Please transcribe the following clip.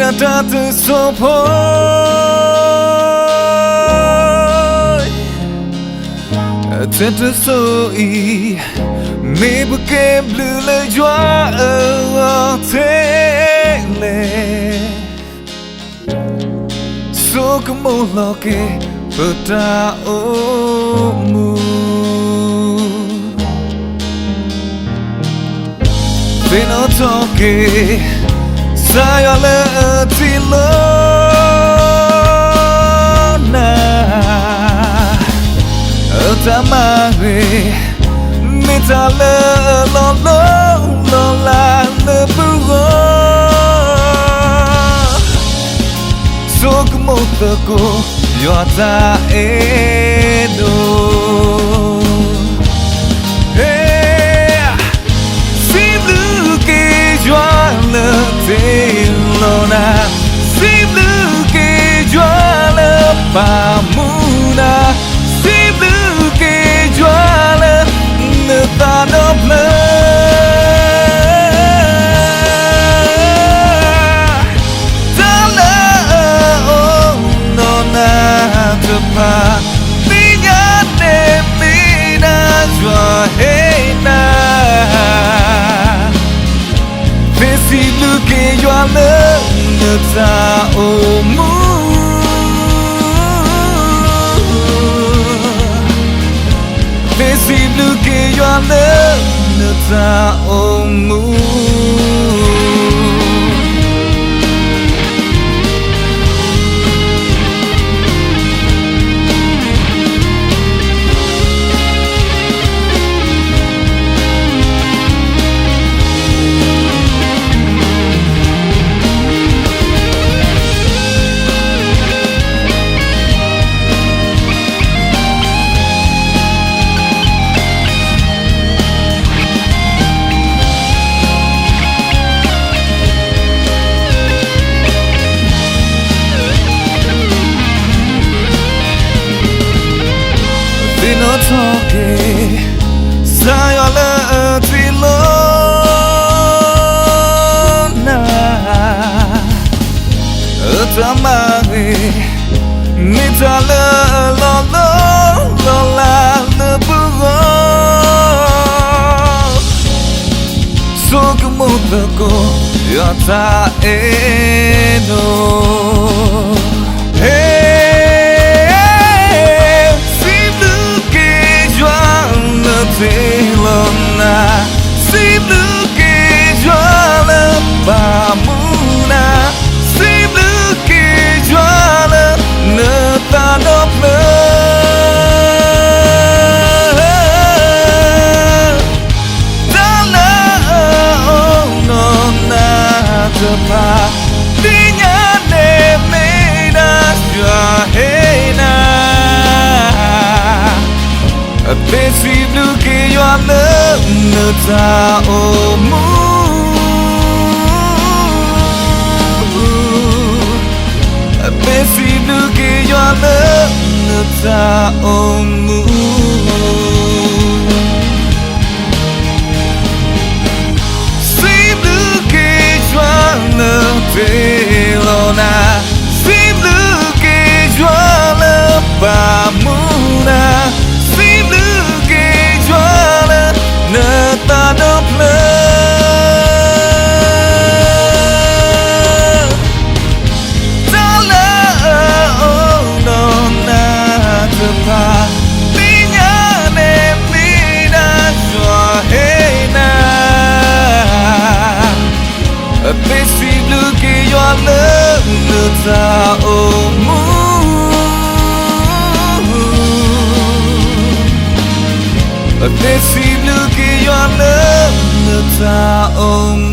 တၢ်တစိၢ်ဖိ တၢ်တစိၢ်အံၤ မ့ၢ်ပကဲဘျုးလၢယွၤအဂီၢ်ထဲလဲၣ်. ဆိကမိၣ်လီၤက့ၤ ပတၢ်အိၣ်မူ သ့ၣ်နီၣ်ထီၣ်က့ၤ ကစၢ်ယွၤလၢအထံၣ်လိာ်နၤ အတၢ်မၤဂ့ၤ မ့ၢ်တၢ်လၢအလီၤလိၢ်လီၤလးလၢပဂီၢ် ဆိကမိၣ်သကိး ယွၤတၢ်အဲၣ်ဒိး စံးဘျုးက့ၤယွၤလၢတ့လီၤနၤ, စံးဘျုးက့ၤယွၤလၢပာ်မူနၤ, စံးဘျုးက့ၤယွၤလၢ နသးဒီဖျၢၣ် တၢ်လၢအအိၣ်ဒီးနၤတဖၣ် သ့ၣ်ညါန့ၣ်မ့ၢ်ဒၣ်ယွၤဟ့ၣ်နၤ သ့စံးဘျုးက့ၤယွၤလၢ နတၢ်အိၣ်မူ သ့စံးဘျုးက့ၤယွၤလၢ နတၢ်အိၣ်မူ သ့ၣ်နီၣ်ထီၣ်က့ၤ ကစၢ်ယွၤလၢအထံၣ်လိာ်နၤ အတၢ်မၤဂ့ၤ မ့ၢ်တၢ်လၢအလီၤလိၢ်လီၤလးလၢပဂီၢ် ဆိကမိၣ်သကိး ယွၤတၢ်အဲၣ်ဒိး ဟ့ စံးဘျုးက့ၤယွၤလၢတ့လီၤနၤ, စံးဘျုးက့ၤယွၤလၢပာ်မူနၤ, စံးဘျုးက့ၤယွၤလၢ နသးဒီဖျၢၣ် တၢ်လၢအအိၣ်ဒီးနၤတဖၣ် သ့ၣ်ညါန့ၣ်မ့ၢ်ဒၣ်ယွၤဟ့ၣ်နၤ အသ့စံးဘျုးက့ၤယွၤလၢ နတၢ်အိၣ်မူ အသ့စံးဘျုးက့ၤယွၤလၢ နတၢ်အိၣ်မူ စံးဘျုးက့ၤယွၤလၢတ့လီၤနၤ, စံးဘျုးက့ၤယွၤလၢပာ်မူနၤ, စံးဘျုးက့ၤယွၤလၢ နသးဒီဖျၢၣ် တၢ်လၢအအိၣ်ဒီးနၤတဖၣ် သ့ၣ်ညါန့ၣ်မ့ၢ်ဒၣ်ယွၤဟ့ၣ်နၤ အသ့စံးဘျုးက့ၤယွၤလၢ နတၢ်အိၣ်မူ အသ့စံးဘျုးက့ၤယွၤလၢ နတၢ်အိၣ်မူ